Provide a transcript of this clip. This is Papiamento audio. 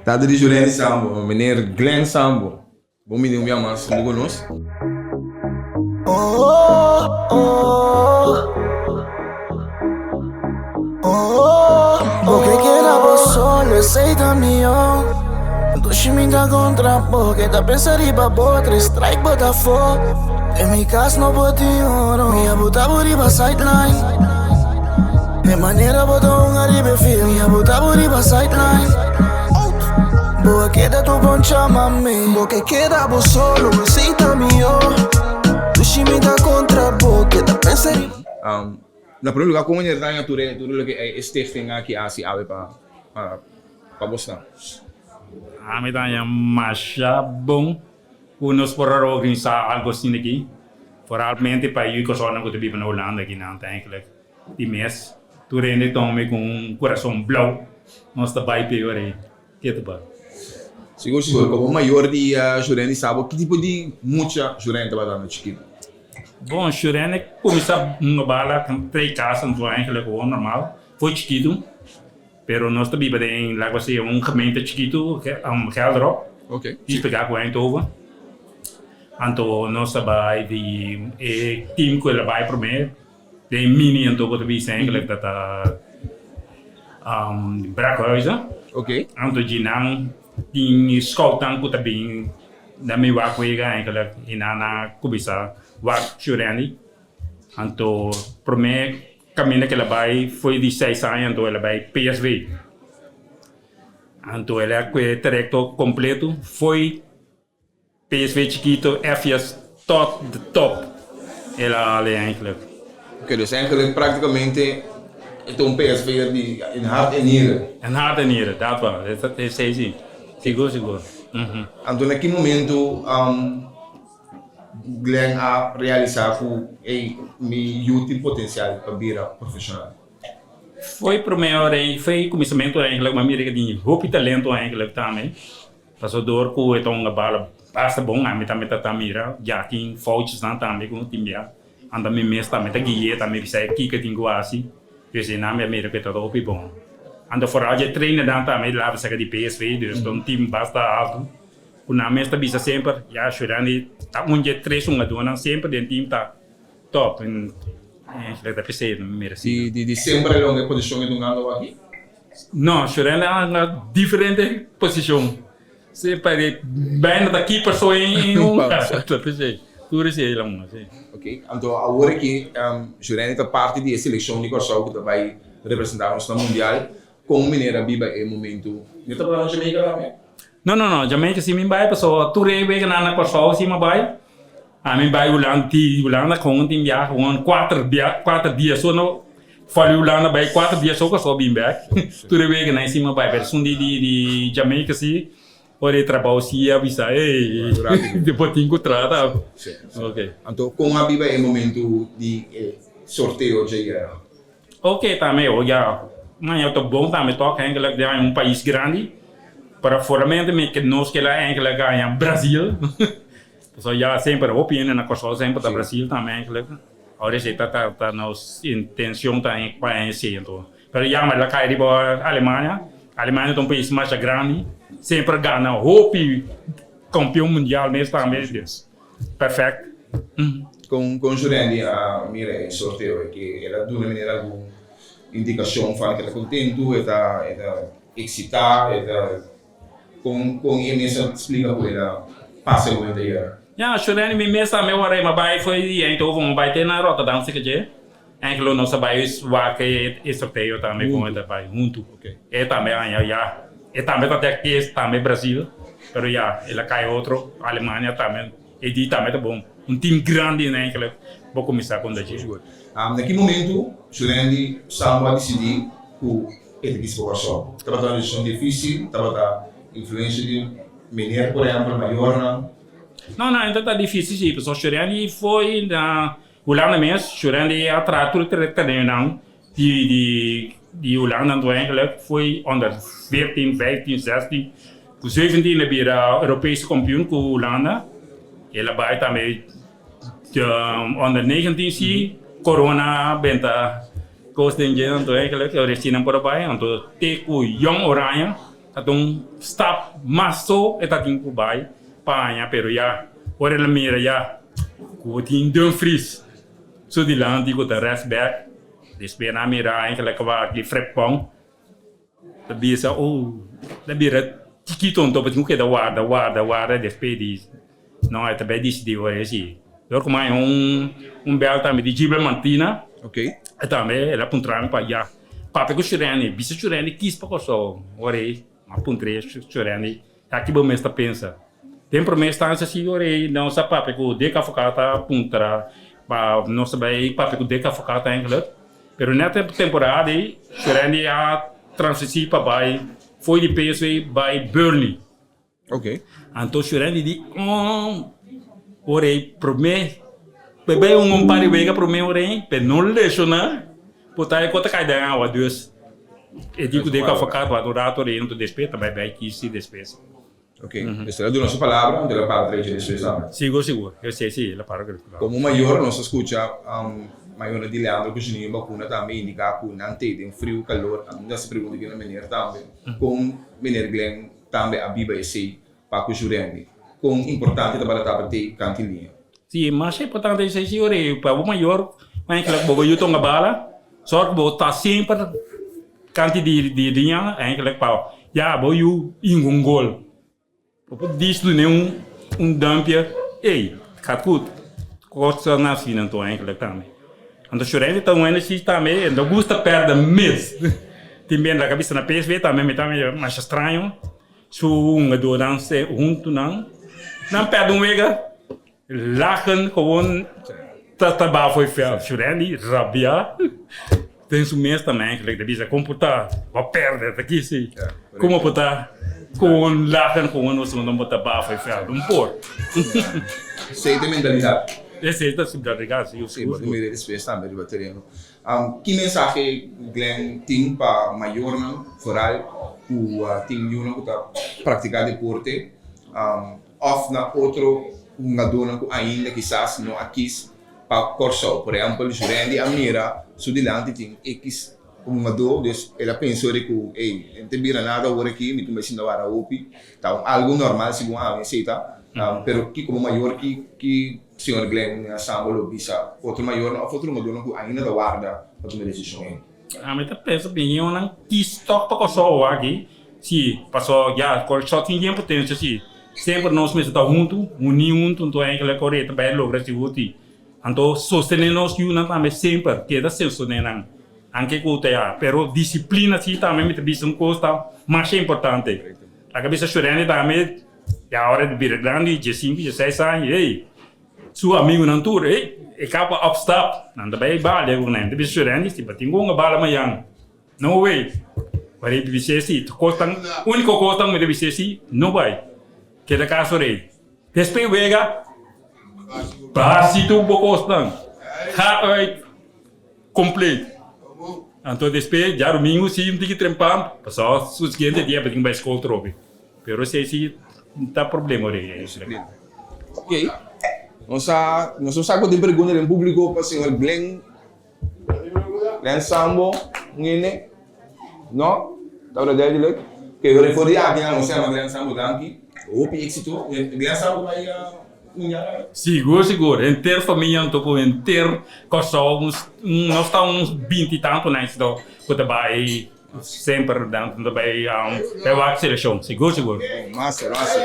Tata di Jurendi Sambo, meneer Glenn Sambo. Bon bini un bia mas huntu ku nos. Bo ke keda bo solo, esei ta mihó. Dushi mi ta kontra bo, ke ta pensa riba bo, tres strike bo ta fo. Den mi kas no por tin oro, mi a buta bo riba sideline. E manera bo ta hunga riba e field, mi a buta bo riba sideline. Bo a keda tu bon chama mi. Bo ke keda bo solo, esei ta mihó. Dushi mi ta kontra bo, ke ta pensa riba. Na primer lugar, kon manera ta haña tur e tur loke e stichting aki a hasi awe pa pa bosnan? Ami ta haña masha bon ku nos por a organisá algu asina aki, foralmente pa yu kosnan ku ta biba na Hulanda aki nan ta enkele di mes. Tur hende tome ku un kurason blou, nos ta bai p'e ora ei. Ke ta bai? Sigur sigur, komo mayor di Shurendi sa bo ki tipo di mucha Shurendi tabata anda chikitu? Bon, Shurendi kuminsá hunga bala trei kas anto eigenlijk gewoon normal, for chikitu. Pero nos ta biba den, laat ik maar zeggen, un gemeente chikitu, Geldrop, iets pegá ku Eindhoven. Anto nos ta bai di e team ku el a bai promé, den mini anto ku ta bisa eigenlijk dat ta Brakhuizen. Anto djinan tin scoutnan ku ta bin na mi wak wega eigenlijk i nan a kuminsá wak Shurendi. Anto promé Caminda cu el a bay foi di seis aña anto el a bay PSV. Anto el a cue trayecto completo foi PSV chikito, Effies tot de top el a hale eigenlijk. Ok, dus eigenlijk practicamente e ta un PSV'er di in hart en nieren. In hart en nieren, dat wel. Dat is si. Sigur, sigur. Anto na ki momento Glenn a realisá ku ey, mi yu tin potensial pa bira profeshonal? Foi promé ora ei, foi kuminsamentu eigenlik, mi a mira ku tin hopi talento eigenlik tambe. Pasobra dor ku e ta hunga bala basta bon, ami tambe ta ta mira, ya tin foutjesnan tambe ku tin bia. Anta mi mes tambe ta gui'é, tambe bisa e kiko e tin ku hasi. Pues einan mi a mira ku e ta hopi bon. Anto foral dje trainernan tambe laat saka di PSV, dus ta un team basta altu. Ku nan mes ta bisa semper, ya Shurandy ta un dje tres hungadónan semper den team ta top. En eigenlijk ta p'esei mi mira asina. Di di semper el hunga e posishon e ta hungando aki? No, Shurandy a hunga diferente posishon. Semper e bijna ta keeper so e hunga. Ta p'esei. Tur esei el a hunga, si. Ok, anto awor aki Shurandy ta parti di e selekshon di Kòrsou ku ta bai representá nos na mundial. Kon manera biba e momentu? Mi ta tabata na Jamaica tambe? No, no, no, Jamaica si mi bai pasobra tur e weganan na Kòrsou si mi bai. Ami bai Hulanda, di Hulanda kon tin biaha kon kuater bia, kuater dia so no for di Hulanda bai kuater dia so Kòrsou bin bèk. Tur e weganan si mi bai, pero esun di di di Jamaica si ora e trabou si a bisa ey bo tin ku trata. Ok. Anto kon a biba e momentu di e sorteo dje? Ok tambe o ya maña ta bon tambe tok enkele den un pais grandi pero foramente mi ke nos kela enkele gaña Brasil pasobra ya semper hopi hende na Kòrsou semper ta Brasil tambe enkele ora esei ta ta nos intencion ta pa esei anto pero ya la kai riba Alemania, Alemania ta un pais masha grandi semper gana hopi kampeon mundial mes tambe dus perfect. Kon kon Jurendi a mira e sorteo e ke el a duna manera algun indikashon van ke ta kontentu, e ta e ta eksitá, e ta kon kon e mes a splika ku el a pasa e momento ayera? Ya, Jurendi mi mes tambe ora e mi a bai for di Eindhoven mi a bai te na Rotterdam si ke Enkele nos a bai wak e sorteo tambe kon e ta bai huntu. E tambe haña ya e tambe ta dek es tambe Brasil pero ya el a kai otro Alemania tambe. E di tambe ta bon. Un team grandi en eigenlijk bo cuminsa con dje. Sigur. Na ki momento Shurendi Sambo a dicidi cu e ta kis pa Kòrsou? Tabata un decision dificil? Tabata influencia di meneer por ehempel, mayornan? No, no, enta ta dificil si, pasobra Shurendi foi na Hulanda mes, Shurendi a traha tur e torneonan Di di di Hulanda anto eigenlijk foi onder 14, 15, 16, ku 17 a bira Europese kampioen ku Hulanda. El a bai tambe onder 19 si corona a benta kos den dje anto eigenlijk e ora esei nan por a bai anto te ku Jong Oranje. Ta un stap mas so e ta tin ku bai pa haña pero ya ora el a mira ya ku tin Dumfries su dilanti ku ta rest back despues nan a mira eigenlijk kaba di Frimpong ta bisa oh ta bira chikito anto bo tin ku keda warda warda warda despues di no e ta bai disidi ora esi dor ku mi haña un bel tambe di Gibran Martina e tambe el a puntra mi pa ya. Papia ku Shurendi, bisa Shurendi kis pa Kòrsou. Ora ei, m'a puntr'é Shurendi, Aki bo mes ta pensa? Den promé instansia si ora ei nos a papia ku Dick Advocaat a puntra pa nos ta bai papia ku Dick Advocaat eigenlijk. Pero nèt e temporada ei Shurendi a transisí pa bai fo'i di PSV bai Burnley. Ok. Anto Shurendi di, Oh, ora ei promé, pe bai un par di wega promé ora ei, pe no lesioná, por ta e kos ta kai den awa. Dus e di ku den kafakar wak un rato ora ei, anto despues ta bai bai kisi despues. Ok, dus el a duna su palabra, anto el a para trecha despues tambe. Sigur, sigur. Esei si, el a para ku su palabra. Komo mayor nos a skucha mayornan di Leandro ku Juninho Bacuna tambe indiká ku nan tei den friu, kalor. Ami ta hasi pregunta aki na meneer tambe, kon meneer Glenn Tambe a biba esei pa ku Jurendi. Kon importante tabata ta pa tei kanti liña? Si, masha importante esei si ora e pa bo mayor eigenlijk bo yu tonga bala, sòrg bo ta semper kanti di di liña eigenlijk pa ya bo yu ingun gol. Bo por dis dun'é un un duimpje, ey, gaat goed. Kosnan asina anto eigenlijk tambe. Anto Shurendi ta un hende si tambe e no gusta perde mes. Tin bien laga bisa na PSV tambe mi ta mira masha straño su hungadornan se huntu nan nan perde un wega lachen gewoon ta ta bafo e veld. Shurendi rabia den su mes tambe eigenlijk ta bisa kon por ta bo a perde ta kisi como por ta gewoon lachen gewoon nos no por ta bafo e veld un por. Esey ta e mentalidad. Esey ta su mentalidad si. Si bo ta mira despues tambe riba tereno. Ki mensahe Glenn tin pa mayornan foral ku tin yunan ku ta praktiká deporte òf na otro hungadónan ku ainda kisas no a kis pa Kòrsou? Por ehèmpel, Jurendi a mira su dilanti tin ekis hungadó, dus el a pensa ora ku ey, no ta bira nada awor aki, mi tin bai sinta wara hopi. Ta un algu normal segun ami esei ta. Pero ki komo mayor ki ki Señor Glenn Sambo lo bisa otro mayornan of otro hungadónan ku ainda ta warda pa tuma e desishon ei? Ami ta pensa biñonan kis tòg pa Kòrsou aki, si, pasobra ya Kòrsou tin bien potensia si. Semper nos mester ta huntu, uní huntu, anto enkele kore ta bai logra sigur ti. Anto sostené nos yunan tambe semper, keda sostené nan, anke ku ta ya. Pero disiplina si tambe mi ta bisa un kos ta masha importante. Laga bisa Shurendi tambe. Ya ora di bira grandi, diesinku, dieseis aña, ey, su amigunan tur, ey, e kaba opstap, nan ta bai balia ku nan. Ta bisa Shurendi, si bo tin ku hunga bala mayan, no way. Ora e bis'é si, kosnan, uniko kosnan ku mi ta bis'é si, no bai, keda kas ora ey. Despues wega, basi tur bo kosnan, ga uit. Compleet. Anto despues djarumingu si un tiki trempan, pasobra su siguiente dia bo tin bai skol trobe. Pero esei si ta problema ora ei. Ok. Nos a nos a sa ku tin pregunta den publico pa señor Glenn Glenn Sambo un hende? No? Tabata duidelijk? Ok, ora for di aki nan nos yama Glenn Sambo danki. Hopi éxito. Glenn Sambo ta bai mundial? Sigur, sigur. Henter famia anto ku henter Kòrsou nos ta uns binti tantu nèks do ku ta bai semper nan ta bai bai wak selekshon. Sigur, sigur. Massa, massa.